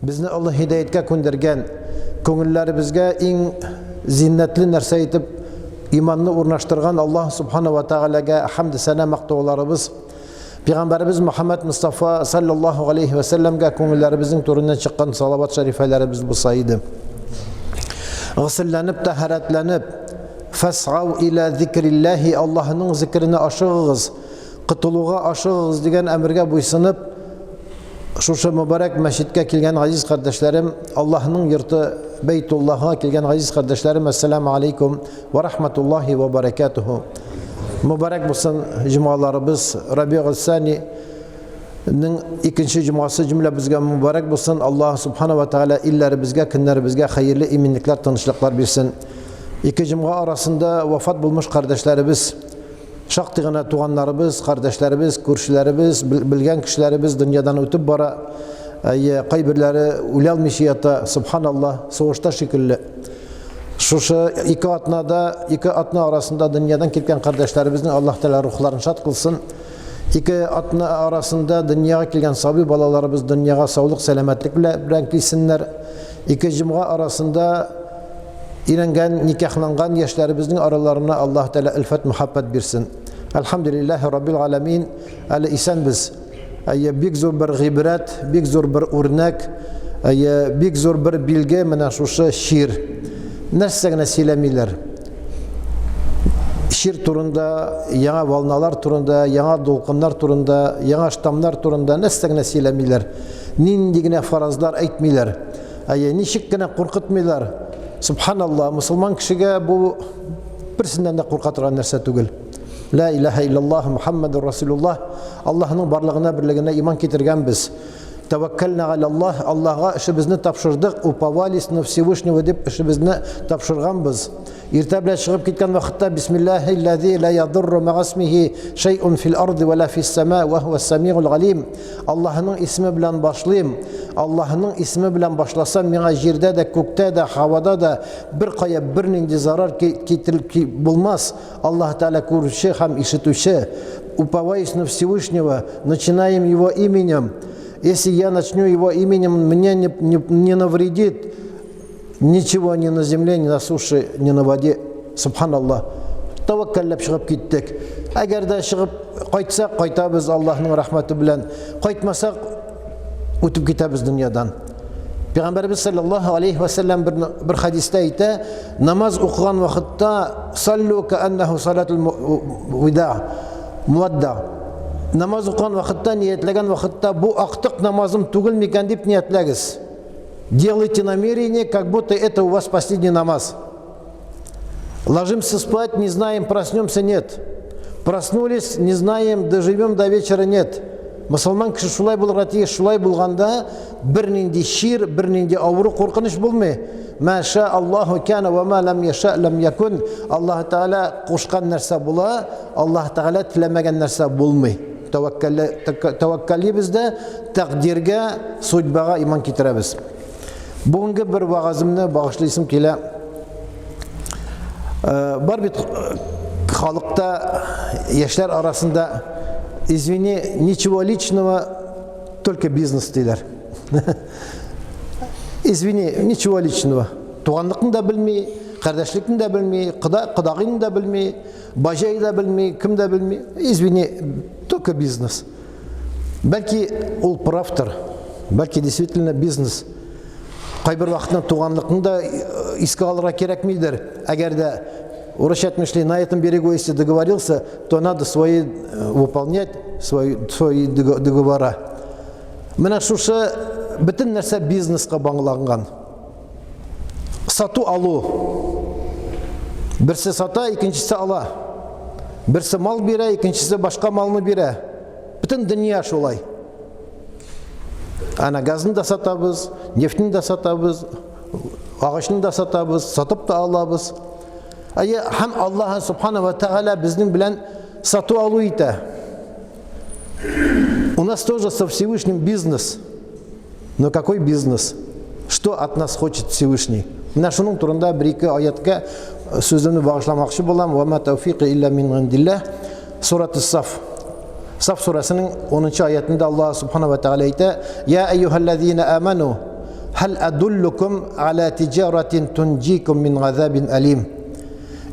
Безне Аллаһ һидаяткә күндергән, күңелләребезгә иң зиннәтле нәрсә итеп иманны урнаштырган Аллаһ субхана ва тәгаләгә хәмд сәнә мактауларыбыз, Пәйгамбәребез Мөхәммәд Мустафа саллаллаһу алейхи ва сәлләмгә күңелләребезнең түреннән чыккан салават шәрифәләребез булса иде. Госелләнеп, тәһарәтләнеп, фәсгау иля зикрилләһи, Аллаһның зикренә ашыгыгыз, котылуга ашыгыгыз дигән әмергә буйсынып, шушы мөбарәк мәчеткә килгән газиз кардәшләрем, Аллаһның йорты Бәйтуллаһга килгән газиз кардәшләрем, әссәламу алейкум ва рахматуллаһи ва баракатуху. Мөбарәк булсын җомгаларыбыз, Рабигуль Сани ның икенче җомгасы җөмләбезгә мөбарәк булсын. Аллаһ субхана ва тааля илләребезгә, көннәребезгә хәерле иминлекләр, тынычлыклар бирсен. Ике җомга арасында вафат булмыш кардәшләребез, Шактый гына туганнарыбыз, кардәшләребез, күршеләребез, белгән кешеләребез дөньядан үтеп бара. Әйе, кайберләре үлә алмыйча ята, субханаллаһ, сугышта шикелле. Шушы ике атнада, ике атна арасында дөньядан киткән кардәшләребезнең Аллаһ Тәгалә рухларын шат кылсын. Ике атна арасында дөньяга килгән сабый балаларыбыз дөньяга саулык, сәламәтлек белән килсеннәр. Ике җомга арасында Өйләнгән, никахланган яшьләребезнең араларына Аллаһ Тәгалә өлфәт, мөхәббәт бирсен. Әлхәмдүлилләһи раббил галәмин. Әле исәнбез. Әйе, бик зур бер гыйбрәт, бик зур бер үрнәк, әйе, бик зур бер билге менә шушы чир. Нәрсә генә сөйләмиләр. Чир турында, яңа волналар турында, яңа дулкыннар турында, яңа штаммнар турында нәрсә генә сөйләмиләр. Нинди генә фаразлар әйтмиләр. Әйе, ничек кенә куркытмыйлар. Субханалла, мусулман кешегә бу берсеннән дә курка торган нәрсә түгел. Ла илаһа иллаллаһ Мухаммадур Расулуллаһ. Аллаһның барлыгына, берлегенә иман китергәнбез. Тәвәккәлнә галаллаһ, Аллаһга эшебезне тапшырдык, уповались на Всевышнего дип эшебезне тапшырганбыз. Иртә белән чыгып киткән вакытта Бисмиллаһи ллази ла ядурру мәгасмихи шәйъун фил арди ва ла фис сама ва һуас самигул галим. Аллаһының исеме белән башлыйм. Аллаһының исеме белән башласам, миңа җирдә дә, күктә дә, һавада да бер кая бернинди зарар китереп булмас. Аллаһ Тәгалә күрүче һәм ишетүче. Уповаюсь на Всевышнего, начинаем его именем. Если я начну его именем, мне не навредит ничего ни на земле, ни на суше, ни на воде. Субханаллах. Тәвәккәлләп чыгып киттек. Әгәр дә чыгып кайтсак, кайтабыз Аллаһның рәхмәте белән. Кайтмасак, үтеп китәбез дөньядан. Пәйгамбәрбез саллаллаһу алейхи ва саллям бер, бер хадистә әйтә, намаз укыган вакытта саллю кааннаху салатул вида, муадда. Намаз укыган вакытта ниятләгән вакытта бу актык намазым түгел микән дип ниятләгез. Делайте намерение, как будто это у вас последний намаз. Ложимся спать, не знаем, проснемся, нет. Проснулись, не знаем, доживем до вечера, нет. Мусульман кеше шулай булырга тиеш, шулай булганда бернинди чир, бернинди авыру куркыныч булмый. Ма ша Аллаһу кана ва ма лам яша лам якун. Аллаһ Тәгалә кушкан нәрсә була, Аллаһ Тәгалә теләмәгән нәрсә булмый. Тәвәккәллибез дә, тәкъдиргә, судьбага иман китерәбез. Бүгенге бер вагазымны багышлыйсым килә. Э, бар бит э, халыкта, яшьләр арасында, извини, ничего личного, только бизнес диләр. Извини, ничего личного. Туганлыкны да белми, кардәшлекне дә белми, кода, кодагыйны да белми, баҗай да белми, кем дә белми. Извини, только бизнес. Бәлки ул правтыр, бәлки действительно бизнес. Кайбер вакытны туганлыкны да э, искә алырга кирәкмидер. Әгәр дә урысча әйтмешли, на этом берегу если договорился, то надо свои э, выполнять свои, свои договора. Менә шушы бөтен нәрсә бизнеска багланган. Сату алу. Берсе сата, икенчесе ала. Берсе мал бирә, икенчесе башка малны бирә. Бөтен дөнья шулай. Ана газны да сатабыз, нефтьне дә сатабыз, агачны да сатабыз, сатып та алабыз. Әйе, һәм Аллаһ субхана ва тааля безнең белән сату алу итә. У нас тоже со Всевышним бизнес. Но какой бизнес? Что от нас хочет Всевышний? Менә шуның турында бер-ике аятка э, сүземне багышламакчы булам. Ва ма тауфикы илля мин индилләһ. Сурат Саф. Саф сурәсенең 10 аятында Аллаһ субхана ва тааля әйтә: "Я әйюһәлләзина аману". Хәл адуллукум аля тиҗаратин тунҗикум мин газабин алим.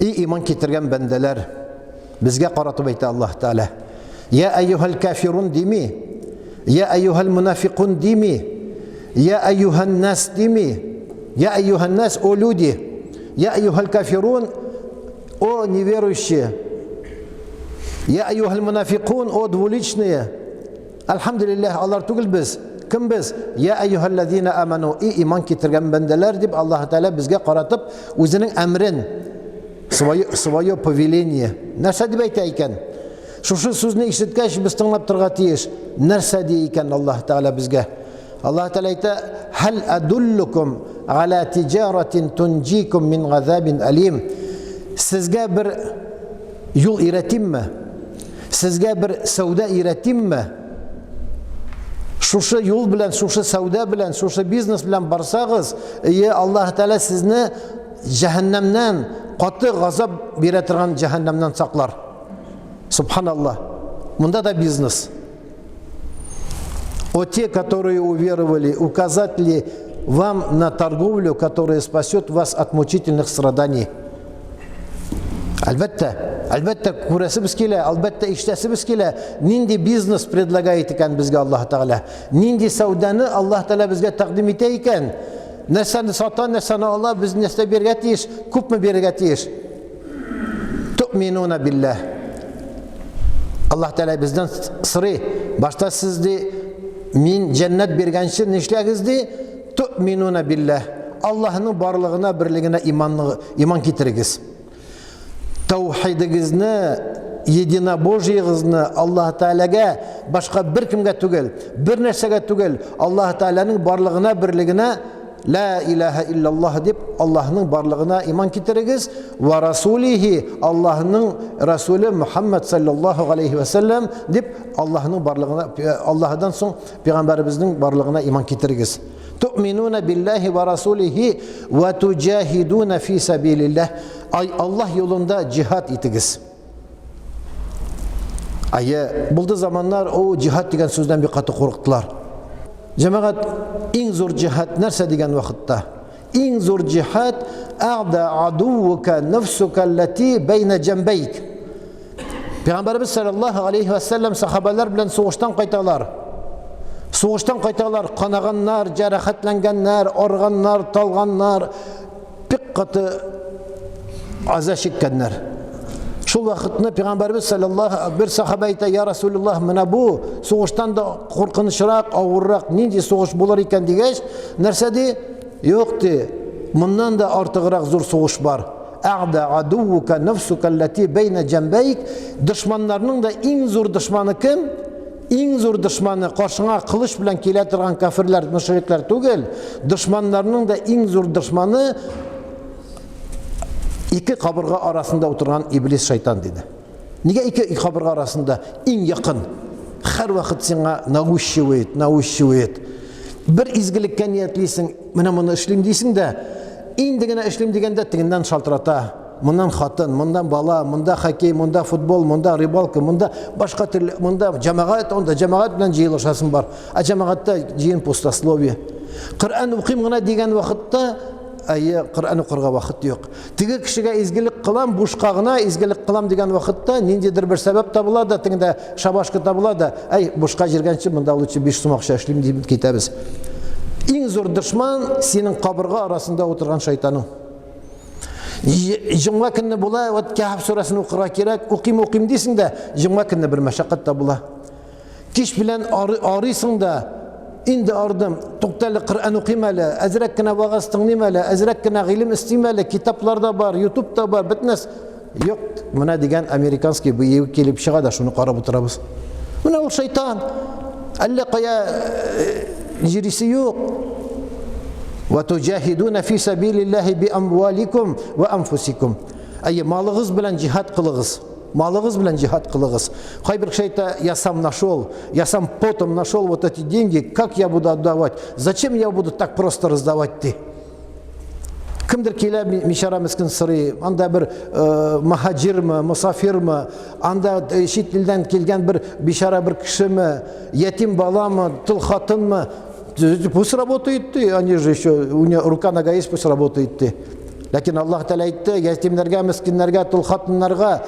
И иман китергән бәндәләр, безгә каратып әйтә Аллаһ Тәгалә. Я әйюһәл кафирун дими, я әйюһәл мунафикун дими, я әйюһән нас дими, я әйюһән нас, о люди, я әйюһәл кафирун, о неверующие, я әйюһәл мунафикун, о двуличные. Әлхәмдүлилләһ, алар түгел без. Кем без? Я әйюһәлләзина аману, и иман китергән бәндәләр дип Аллаһ Тәгалә безгә каратып үзенең әмрен, свое, свое повеление. Нәрсә дип әйтә икән? Шушы сүзне ишеткәч, без тыңлап торырга тиеш. Нәрсә ди икән Аллаһ Тәгалә безгә? Аллаһ Тәгалә әйтә: "Хәл адуллукум аля тиҗаратин тунҗикум мин газабин алим." Сезгә бер юл өйрәтимме? Сезгә бер сәүдә өйрәтимме? Шушы юл белән, шушы сәүдә белән, шушы бизнес белән барсагыз, ие, Аллаһ Тәгалә сезне җәһәннәмнән, каты газап бирә торган җәһәннәмнән саклар. Субханаллаһ. Монда да бизнес. О те, которые уверовали, указать ли вам на торговлю, которая спасет вас от мучительных страданий? Әлбәттә, әлбәттә күрәсебез килә, әлбәттә ишетәсебез килә. Нинди бизнес предлагает икән безгә Аллаһ Тәгалә? Нинди сәүдәне Аллаһ Тәгалә безгә тәкъдим итә икән? Нәрсәне сата, нәрсәне ала, без нәрсә бирергә тиеш, күпме бирергә тиеш? Ту'минуна билләһ. Аллаһ Тәгалә бездән сорый. Башта сез ди, мин җәннәт биргәнче нишләгез ди? Ту'минуна билләһ. Аллаһның барлыгына, берлегенә иманны, иман китерегез. Таухидыгызны, единобожиегызны Аллаһ Тәгаләгә башка беркемгә түгел, бер нәрсәгә түгел, Аллаһ Тәгаләнең барлыгына, берлегенә Ла илаһа иллаллаһ дип Аллаһның барлыгына иман китерегез ва расулихи Аллаһның расуле Мухаммад саллаллаһу алейхи ва саллям дип Аллаһның барлыгына Аллаһдан соң пәйгамбәребезнең барлыгына иман китерегез. Ту'минуна биллаһи ва расулихи ва туҗахидуна фи сабилиллаһ. Ай Аллаһ юлында җиһад итегез. Әйе, булды заманнар, о, җиһад дигән сүздән бик каты курыктылар. Җәмәгать, иң зур җиһад нәрсә дигән вакытта? Иң зур җиһад әгъда адуука нафсука аллати бәйнә җәмбәйк. Пәйгамбәрбез саллаллаһу алейхи ва саллям сахабалар белән сугыштан кайталар. Сугыштан кайталар, канаганнар, җәрәхәтләнгәннәр, арганнар, талганнар, бик каты аза чиккәннәр. Шул вакытны Пәйгамбәрбез саллаллаһу бер сахаба әйтә, "Я Расулуллаһ, менә бу сугыштан да куркынычрак, авыррак нинди сугыш булыр икән?" дигәч, нәрсә ди? Юк ди. Моннан да артыграк зур сугыш бар. Әгъда адуука нафсука аллати бәйнә җәмбәйк. Дошманнарның да иң зур дошманы кем? Иң зур дошманы каршыңа кылыч белән килә торган кафирләр, мөшрикләр түгел. Дошманнарның да иң зур дошманы ике кабырга арасында утырган иблис шайтан диде. Нигә ике кабырга арасында иң якын? Һәрвакыт сиңа наущивает, наущивает. Бер изгелеккә ниятлисең, менә моны эшлим дисең дә, инде генә эшлим дигәндә тегеннән шалтырата. Моннан хатын, моннан бала, монда хоккей, монда футбол, монда рыбалка, монда башка төрле, монда җәмәгать, онда җәмәгать белән җыелышасың бар. Ә җәмәгатьтә җыен пустословие. Коръән укыйм гына дигән вакытта, әйе, Коръән укырга вакыт юк. Теге кешегә изгелек кылам, бушка гына изгелек кылам дигән вакытта ниндидер бер сәбәп табыла да, тегендә шабашка табыла да, әй, бушка җиргәнче монда лучше 5 сум акча эшлим дип китәбез. Иң зур дошман синең кабырга арасында утырган шайтаның. Җомга көнне була, вот Кәһф сүрәсен укырга кирәк, укыйм, укыйм дисең дә, җомга көнне бер мәшәкать тә була. Кич белән арыйсың да, инде ардым, туктале, Коръән укыйм әле, әзрәк кенә вагаз тыңлыйм әле, әзрәк кенә гыйлем эстим әле, китаплар да бар, ютуб та бар, бөтенес. Юк, менә дигән американский боевик килеп чыга да, шуны карап утырабыз. Менә ул шайтан. Әллә кая җирисе юк. Ва туҗахидуна фи сабилиллаһи би амваликум ва анфусикум. Әйе, малыгыз белән җиһад кылыгыз. Малыгыз белән җиһад кылыгыз. Кайбер кеше әйтә, я сам нашел, я сам потом нашел вот эти деньги, как я буду отдавать? Зачем я буду так просто раздавать ди? Кемдер килә, мишара мескен сорый, анда бер э, махаҗирмы, мусафирмы, анда э, чит илдән килгән бер бишара бер кешеме, ятим баламы, тол хатынмы? Пусть работает ты, они же еще, у нее рука нога есть, пусть работает ты. Ләкин Аллаһ Тәгалә әйтте, ятимнәргә, мескиннәргә, тол хатыннарга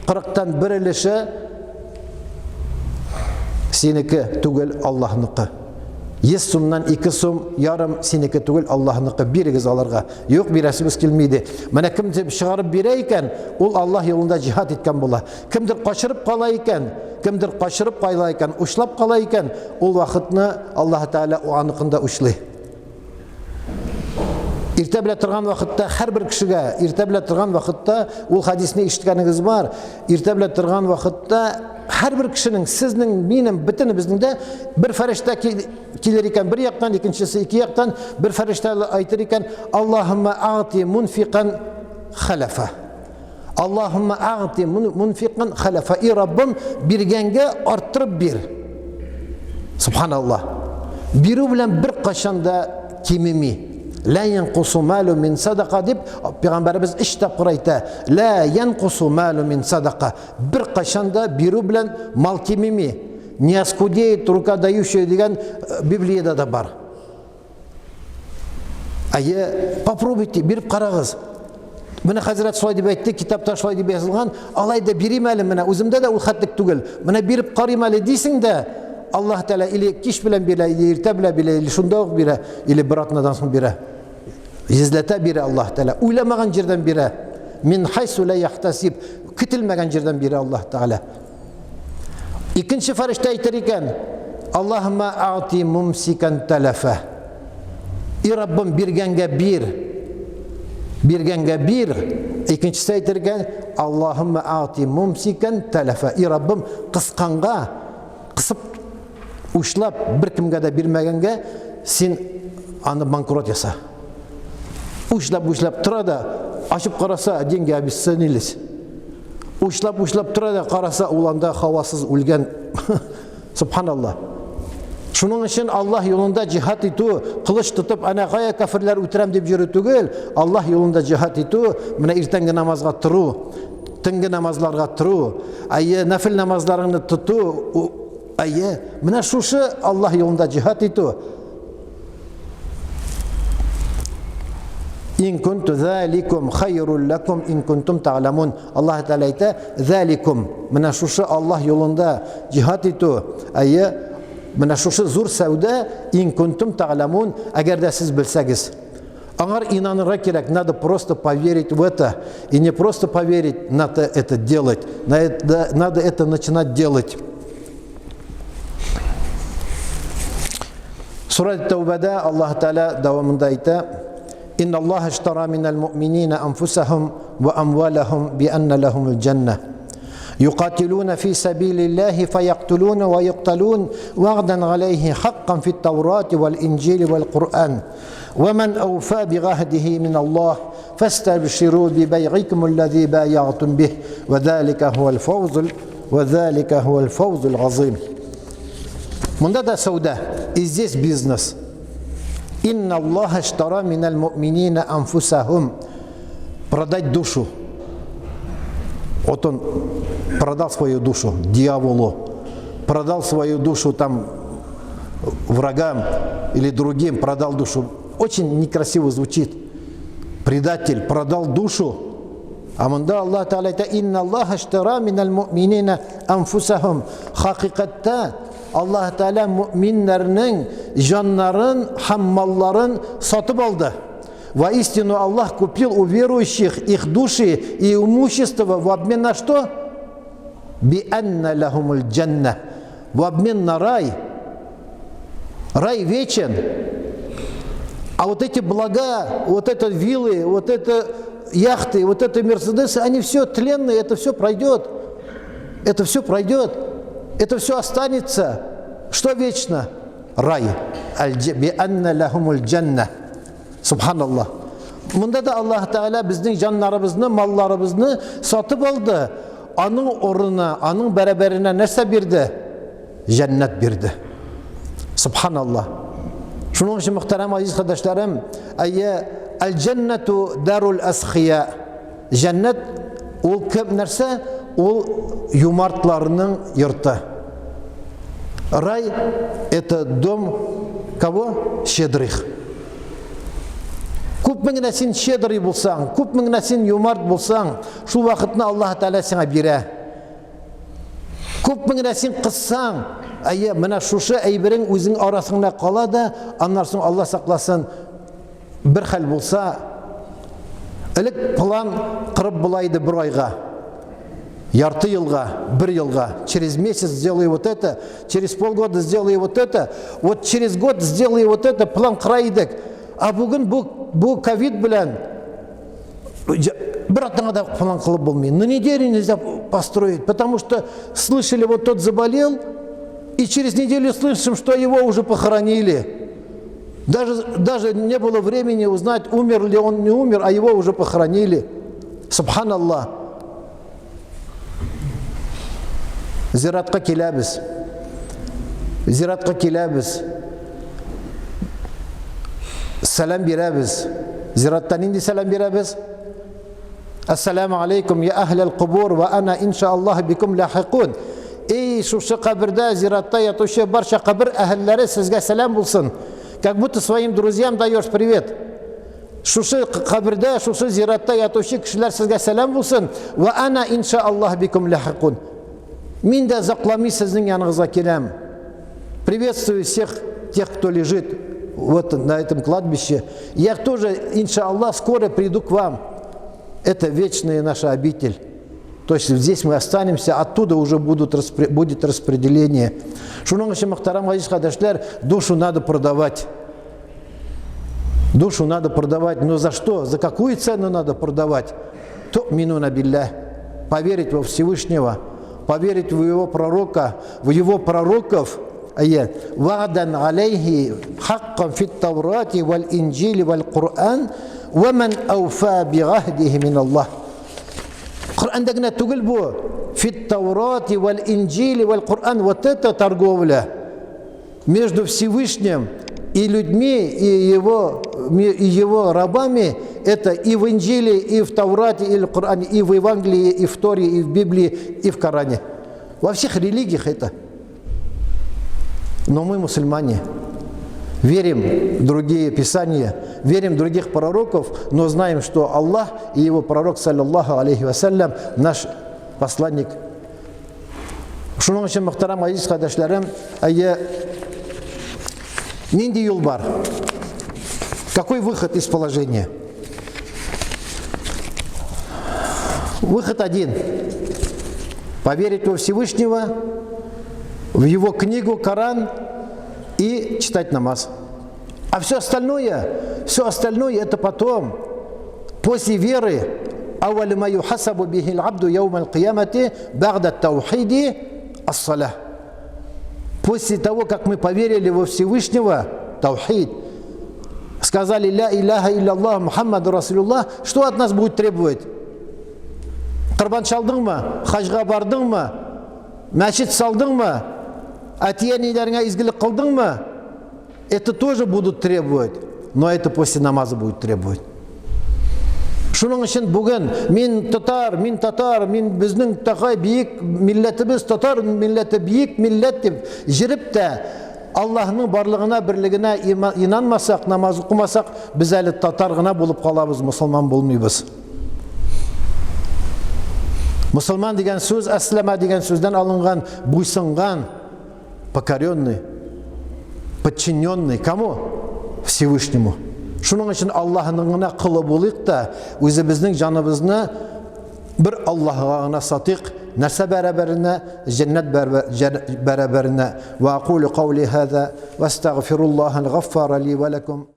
кырыктан бер өлеше синеке түгел, Аллаһныкы. 100 сумнан 2 сум ярым синеке түгел, Аллаһныкы. Бирегез аларга. Юк, бирәсебез килми ди. Менә кем чыгарып бирә икән, ул Аллаһ юлында җиһад иткән була. Кемдер качырып кала икән, кемдер качырып кала икән, учлап кала икән, ул вакытны Аллаһ Тәгалә аныкын да учлый. Иртә белә торган вакытта һәрбер кешегә, иртә белә торган вакытта, ул хадисне ишеткәнегез бар, иртә белә торган вакытта һәрбер кешенең, сезнең, минем, бөтенебезнең дә бер фәрештә килер икән бер яктан, икенчесе ике яктан, бер фәрештә әйтер икән, Аллаһумма ағти мунфикан халафа. Аллаһумма агти мунфикан халафа. И Раббым, биргәнгә арттырып бир. Субханаллах. Бирү белән бер кашан да кимеми. Ла янкусу малу мин садака дип пәйгамбәребез өч тапкыр әйтә. Ла янкусу малу мин садака. Бер кашан да бирү белән мал кимеми. Не оскудеет рука дающая дигән э, Библиядә дә бар. Әйе, попробуйте, биреп карагыз. Менә хәзрәт шулай дип әйтте, китапта шулай дип язылган. Алай да бирим әле менә, үземдә дә ул хәтлек түгел. Менә биреп карыйм әле дисең дә, Аллаһ Тәгалә или кич белән бирә, или иртә белән бирә, или шунда ук бирә, или бер атнадан соң бирә. Йөзләтә бирә Аллаһ Тәгалә. Уйламаган җирдән бирә. Мин хайсу ла яхтасиб. Көтелмәгән җирдән бирә Аллаһ Тәгалә. Икенче фәрештә әйтер икән, Аллаһумма ағти мумсикан талафа. И Раббым, биргәнгә бир. Биргәнгә бир. Икенчесе әйтер икән, Аллаһумма ағти мумсикан талафа. И Раббым, кысканга, кысып учлап беркемгә дә бирмәгәнгә син аны банкрот яса. Учлап-учлап тора да, ачып караса, деньги обесценились. Учлап-учлап тора да караса, ул анда һавасыз үлгән. Субханалла. Шуның өчен Аллаһ юлында җиһад итү, кылыч тотып, әнә кая кафирләр үтерәм дип йөрү түгел, Аллаһ юлында җиһад итү, менә иртәнге намазга тору, төнге намазларга тору, әйе, нәфил намазларыңны тоту, әйе, менә шушы Аллаһ юлында җиһад итү. Ин кунту заликум хайрул лакум ин кунтум та'ламун. Аллаһ Тәгалә әйтә, заликум. Менә шушы Аллаһ юлында җиһад итү, әйе, менә шушы зур сәүдә ин кунтум та'ламун, әгәр дә сез белсәгез. Аңар инанырга кирәк, надо просто поверить в это. И не просто поверить, надо это делать. Надо это начинать делать. Сура Тәүбәдә Аллаһ Тәгалә дәвамында әйтә: "Инна Аллаһ иштара минәл муъминина анфусахум ва амвалахум би анна лахумул джанна. Юкатилуна фи сабилиллахи фаяктулуна ва юкталун вагдан алейхи хаккан фит Таурати вал Инджили вал Куръан. Ва ман ауфа бигахдихи мин Аллаһ фастабширу бибайгикум аллази баягтум бих ва залика хуал фавзул ва залика хуал фавзул азим." Монда да сәүдә, и здесь бизнес. Инна Аллаха штара миналь му'минина анфусахум. Продать душу. Вот он продал свою душу дьяволу. Продал свою душу там врагам или другим, продал душу. Очень некрасиво звучит. Предатель продал душу. А монда Аллаһ Тәгалә әйтә, «Инна Аллаһ иштара минәл муъминина анфусахум». Хакыйкатьтә Аллаһ Тәгалә муъминнәрнең җаннарын һәм малларын сатып алды. Воистину Аллах купил у верующих их души и имущество в обмен на что? Би анна лахумул джанна. В обмен на рай. Рай вечен. А вот эти блага, вот это виллы, вот это яхты, вот это мерседесы, они все тленные, это все пройдет. Это все пройдет. Это все останется. Что вечно? Рай. Би анна лахумул джанна. Субханаллах. Монда да Аллаһ Тәгалә безнең җаннарыбызны, малларыбызны сатып алды. Аның урынына, аның бәрабәренә нәрсә бирде? Җәннәт бирде. Субханаллах. Шуның өчен мөхтәрәм азиз кардәшләрем, әйе, әл-җәннәту дарул асхия. Җәннәт ул кем нәрсә? Ул юмартларның йорты. Рай – это дом кого? Щедрых. Күпме генә син щедрый булсаң, күпме генә син юмарт булсаң, шул вакытны Аллаһ Тәгалә сиңа бирә. Күпме генә син кыссаң, әйе, менә шушы әйберең үзең арасыңда кала да, аннан соң Алла сакласын, бер хәл булса, элек план кырып була иде бер айга. Ярты елга, бер елга. Через месяц сделай вот это, через полгода сделай вот это, вот через год сделай вот это, план кыра идек. А бүген бу, бу ковид белән бер атнага да план кылып булмый. На неделю нельзя построить, потому что слышали, вот тот заболел, и через неделю слышим, что его уже похоронили. Даже не было времени узнать, умер ли он, не умер, а его уже похоронили. Субханаллах. Зиратка киләбез. Зиратка киләбез. Сәлам бирәбез. Зиратта нинди сәлам бирәбез? Ассаламу алейкум, я әхләл кубур, ва ана иншааллаһ бикум лахикун. Эй, шушы кабердә, зиратта ятучы барча кабер әһелләре, сезгә сәлам булсын. Как будто своим друзьям даешь привет. Шушы кабердә, шушы зиратта ятучы кешеләр сезгә сәлам булсын. Ва ана иншааллаһ бикум лахикун. Мин дә озакламый сезнең яныгызга киләм. Приветствую всех тех, кто лежит вот на этом кладбище. Я тоже, иншаллах, скоро приду к вам. Это вечная наша обитель. То есть здесь мы останемся, оттуда уже будет распределение. Шуның өчен, мөхтәрәм газиз кардәшләр, душу надо продавать. Душу надо продавать, но за что? За какую цену надо продавать? Ту'минуна биллях. Поверить во Всевышнего, поверить в его пророка, в его пророков, ва'дан алейхи хаккан фит Таврати валь Инджили валь Кур'ан, ва ман ауфа би'ахдихи мин Аллах. Коръәндә генә түгел бу. Фит Таврати валь Инджили валь Кур'ан. Вот это торговля между Всевышним и людьми, и его рабами, это и в Инжиле, и в Таурате, и в Коране, и в Евангелии, и в Торе, и в Библии, и в Коране. Во всех религиях это. Но мы, мусульмане, верим в другие писания, верим в других пророков, но знаем, что Аллах и его пророк, саллаллаху алейхи вассалям, наш посланник. Шуның өчен, мөхтәрәм газиз кардәшләрем, әйе, нинди юл бар? Какой выход из положения? Выход один. Поверить во Всевышнего, в его книгу Коран и читать намаз. А все остальное это потом. После веры, أول ما يحاسب به العبد يوم القيامة بعد التوحيد الصلاة. После того, как мы поверили во Всевышнего, таухид, сказали «Ля иляха илlallah Мухаммаду Расулуллах», что от нас будет требовать? Корбан чалдыңмы? Хаҗга бардыңмы? Мәчет салдыңмы? Әти-әниләреңә изгелек кылдыңмы? Это тоже будут требовать, но это после намаза будет требовать. Шуның өчен бүген мин татар, мин татар, мин безнең такой бөек милләтебез, татар милләте бөек милләт дип җөреп тә Аллаһның барлыгына, берлегенә инанмасак, намаз укымасак, без әле татар гына булып калабыз, мусульман булмыйбыз. Мусульман дигән сүз әсләмә дигән сүздән алынган, буйсынган, покоренный, подчиненный кому? Всевышнему. Шуның өчен Аллаһның гына колы булыйк та, үзебезнең җаныбызны бер Аллаһга гына сатыйк, нәрсә бәрабәренә? Җәннәт бәрабәренә. Ва акулу каули хаза ва астагфируллаһал гаффара ли ва лакум.